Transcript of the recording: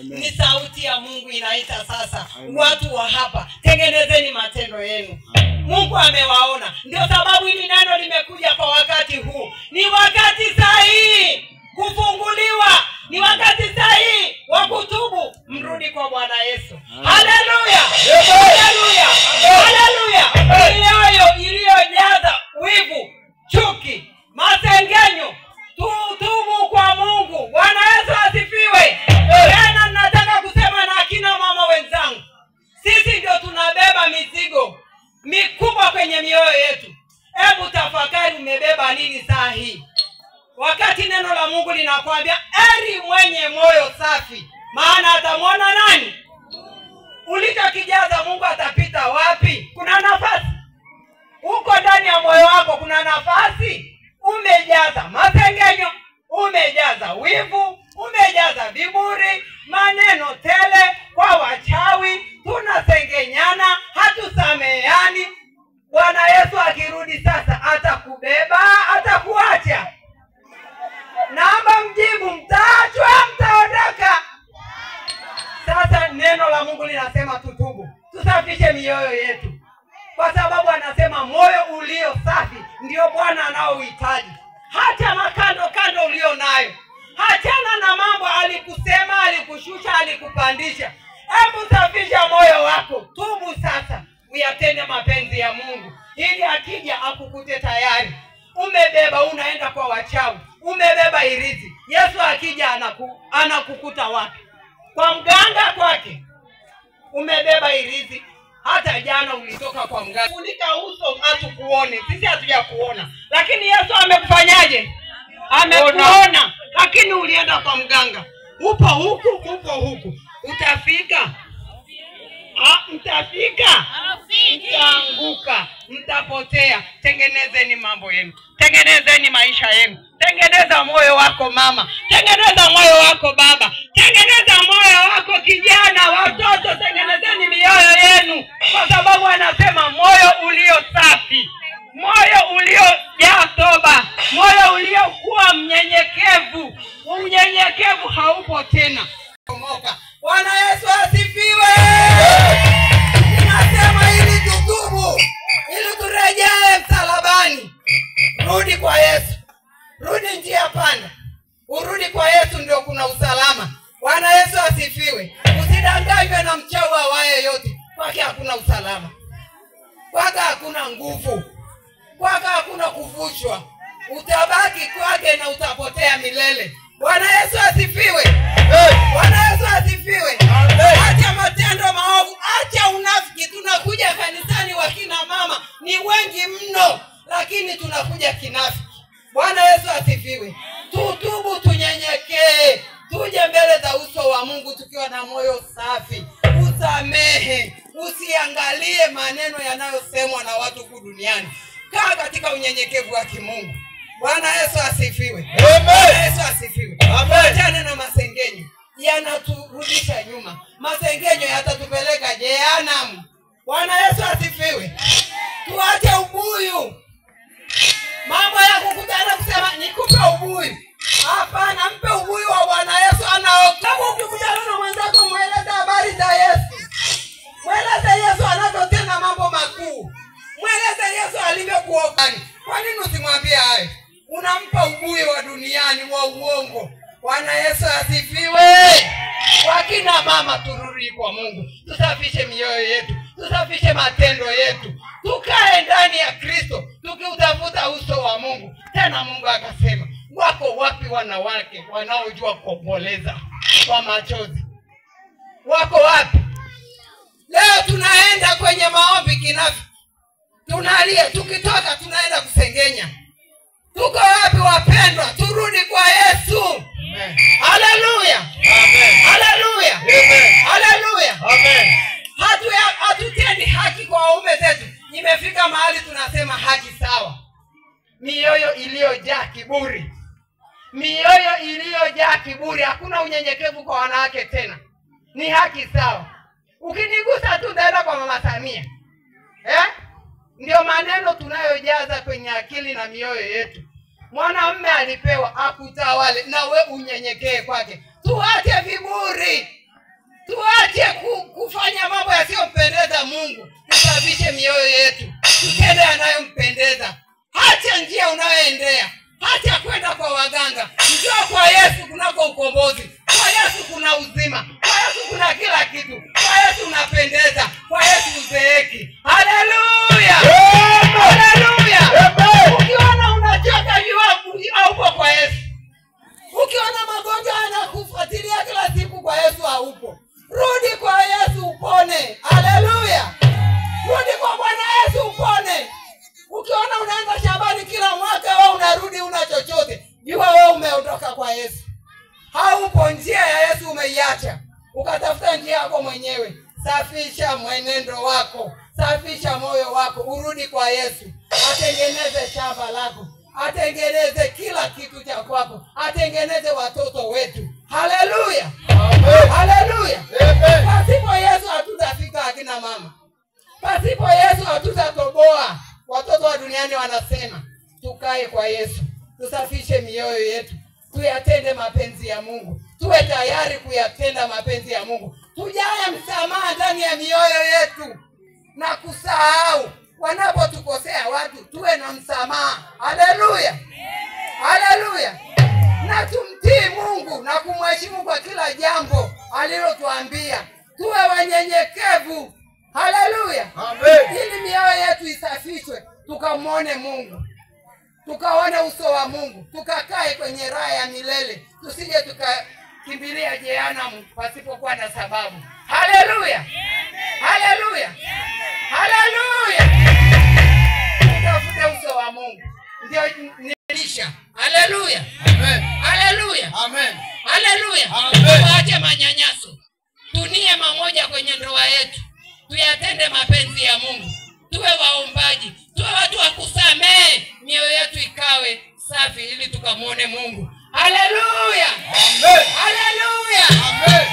Ni sauti ya Mungu inaita sasa. Amen. Watu wa hapa, tengenezeni matendo yenu. Amen. Mungu amewaona. Ndio sababu hili neno limekuja kwa wakati huu. Ni wakati sahihi kufunguliwa. Ni wakati sahihi wa kutubu, mrudi kwa Bwana Yesu. Haleluya! Haleluya! Haleluya! Mioyo iliyojaza wivu, chuki, masengenyo, tutubu kwa Mungu. Bwana Yesu asifiwe. Tena nataka kusema na akina mama wenzangu, sisi ndio tunabeba mizigo mikubwa kwenye mioyo yetu. Hebu tafakari, umebeba nini saa hii? Wakati neno la Mungu linakwambia heri mwenye moyo safi, maana atamwona nani? Ulichokijaza Mungu atapita wapi? Kuna nafasi huko ndani ya moyo wako? Kuna nafasi? Umejaza masengenyo, umejaza wivu, umejaza viburi, maneno tele kwa wachawi, tunasengenyana, hatusameheani. Bwana Yesu akirudi sasa atakubeba, atakuacha? Naomba mjibu, mtaachwa, mtaondoka? Sasa neno la Mungu linasema tutubu, tusafishe mioyo yetu, kwa sababu anasema moyo ulio safi ndio Bwana anaohitaji. Hata makando kando ulio nayo, hachana na mambo alikusema, alikushusha, alikupandisha. Hebu safisha moyo wako, tubu sasa, uyatende mapenzi ya Mungu, ili akija akukute tayari. Umebeba, unaenda kwa wachawi, umebeba irizi. Yesu akija anakukuta wapi? Kwa mganga kwake. Umebeba irizi. Hata jana ulitoka kwa mganga. Funika uso hatukuone, sisi hatujakuona. Lakini Yesu amekufanyaje? Amekuona. Lakini ulienda kwa mganga. Upo huku, upo huku. Utafika? Mtafika? Mtaanguka, mtapotea. Tengenezeni mambo yenu, tengenezeni maisha yenu. Tengeneza moyo wako mama, tengeneza moyo wako baba, tengeneza moyo wako kijana, watoto, tengenezeni mioyo yenu, kwa sababu anasema moyo ulio safi, moyo uliojaa toba, moyo uliokuwa mnyenyekevu. Unyenyekevu haupo tena. Bwana Yesu asifiwe. Ninasema ili tutubu, ili turejee msalabani. Rudi kwa Yesu. Rudi njia panda. Urudi kwa Yesu ndio kuna usalama. Bwana Yesu asifiwe. Usidanganywe na mchawi awaye yote. Kwake hakuna usalama. Kwake hakuna nguvu. Kwake hakuna kuvushwa. Utabaki kwake na utapotea milele. Bwana Yesu asifiwe. Bwana Yesu asifiwe. Acha matendo maovu, acha unafiki. Tunakuja kanisani wakina mama ni wengi mno, lakini tunakuja kinafiki. Bwana Yesu asifiwe. Tutubu, tunyenyekee, tuje mbele za uso wa Mungu tukiwa na moyo safi. Usamehe, usiangalie maneno yanayosemwa na watu huku duniani. Kaa katika unyenyekevu wa kimungu. Bwana Yesu asifiwe. Bwana Yesu asifiwe. Achana na masengenyo, yanaturudisha nyuma. Masengenyo yatatupeleka jehanamu. Bwana Yesu asifiwe. Tuache ubuyu. Mambo ya kukutana kusema nikupe ubuyu. Hapana, mpe ubuyu wa Bwana Yesu anaokoa. Ukikutana na mwenzako mweleze habari za Yesu. Mweleze Yesu anatotenda mambo makuu. Mweleze Yesu alivyokuokoa. Kwa nini usimwambie hayo? Unampa ubuyu wa duniani wa uongo. Bwana Yesu asifiwe. Wakina mama, turudi kwa Mungu. Tusafishe mioyo yetu, tusafishe matendo yetu. Tukae ndani ya Kristo, tukiutafuta uso wa Mungu. Tena Mungu akasema, wako wapi wanawake wanaojua kuomboleza kwa machozi? Wako wapi? Leo tunaenda kwenye maombi kinafiki. Tunalia, tukitoka tunaenda kusengenya. Tuko wapi wapendwa? Turudi kwa Yesu. Haleluya. Amen. Haleluya. Amen. Haleluya. Amen. Hatutendi haki kwa waume zetu. Imefika mahali tunasema haki sawa. Mioyo iliyojaa kiburi. Mioyo iliyojaa kiburi, hakuna unyenyekevu kwa wanawake tena. Ni haki sawa. Ukinigusa tu utaenda kwa Mama Samia. Eh? Ndio maneno tunayojaza kwenye akili na mioyo yetu. Mwanamume alipewa akutawale na we unyenyekee kwake. Tuache viburi. Tuache kufanya mambo yasiyompendeza Mungu. Tusafishe mioyo yetu, tutende yanayompendeza. Acha njia unayoendea, acha kwenda kwa waganga. Njoo kwa Yesu kunako ukombozi. Kwa Yesu kuna uzima, kwa Yesu kuna kila kitu. Kwa Yesu unapendeza, kwa Yesu uzeeki. Haleluya, haleluya. Ukiona unachoka, jua haupo kwa Yesu. Ukiona magonjwa yanakufuatilia kila siku, kwa Yesu haupo. Rudi kwa Yesu upone. Haleluya. Rudi kwa Bwana Yesu upone. Ukiona unaenda shambani kila mwaka, wewe unarudi una chochote, jua wewe umeondoka kwa Yesu. Haupo, njia ya Yesu umeiacha, ukatafuta njia yako mwenyewe. Safisha mwenendo wako, safisha moyo wako, urudi kwa Yesu. Atengeneze shamba lako, atengeneze kila kitu cha kwako, atengeneze watoto wetu. Haleluya, haleluya. Pasipo Yesu hatutafika, akina mama. Pasipo Yesu hatutatoboa. Watoto wa duniani wanasema tukae kwa Yesu, tusafishe mioyo yetu, tuyatende mapenzi ya Mungu, tuwe tayari kuyatenda mapenzi ya Mungu, tujae msamaha ndani ya mioyo yetu na kusahau wanapotukosea watu, tuwe na msamaha. Haleluya, haleluya. Na tumtii Mungu na kumheshimu kwa kila jambo alilotuambia. Tuwe wanyenyekevu. Haleluya. Ili mioyo yetu isafishwe, tukamwone Mungu, tukaone uso wa Mungu, tukakae kwenye raha ya milele, tusije tukakimbilia jehanamu pasipokuwa na sababu. Haleluya, haleluya, haleluya. Tutafute uso wa Mungu, ndio nilisha. Haleluya, haleluya, haleluya. Tuache manyanyaso, tunie mamoja kwenye ndoa yetu, tuyatende mapenzi ya Mungu, tuwe waombaji, tuwe watu wa kusamehe, mioyo yetu ikawe safi ili tukamwone Mungu. Haleluya, haleluya. Amen.